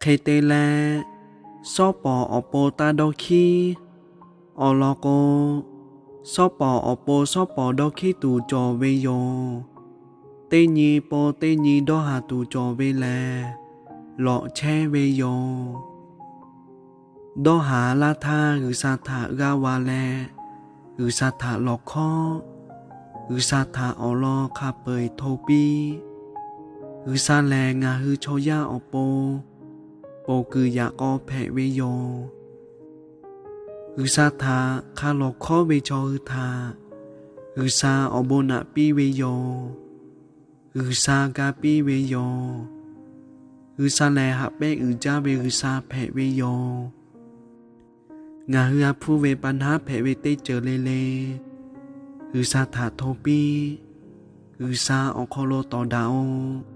Hk'e te leh, shawˉ pawˍ awˬ pon taˇ dawˇ hkiˉ. Awˬ lawn k'o, shawˉ pawˍ awˬ pon shawˉ pawˍ dawˇ hkiˉ tuˬ cawˬ ve yoˬ. Teˇ nyi pon teˇ nyi dawˇ haˍ tuˬ cawˬ ve lehˬ, lawꞈ chehˇ ve yoˬ. Dawˇ haˍ laˇ htaˇ G'uiˬsha htaꞈ g'aˇ va leh, G'uiˬsha htaꞈ lawˬ hkawˉ, G'uiˬsha htaꞈ awˬ lawn hk'a peu-eˬ hto piˇ. G'uiˬsha lehˬ ngaˬ hui chaw yaˇ awˬ pon ponˬ kuiˬ yaꞈ k'aw hpehꞈ ve yoˬ. G'uiˬsha htaꞈ hk'a lawˬ hkawˉ ve chaw hui htaꞈ G'uiˬsha awˬ bon naꞈ piˇ ve yoˬ. G'uiˬsha ga piˇ ve yoˬ. G'uiˬsha lehˬ haꞈ pehnˇ uiˍ jaˇ ve G'uiˬsha hpehꞈ ve yoˬ. Ngaˬ hui a hpuˇ ve pa naˉ hpehꞈ ve teˇ ceuˬ le le, G'uiˬsha htaꞈ hto piˇ. G'uiˬsha awˬ hk'aw lo tawˍ daꞈ-oˬ.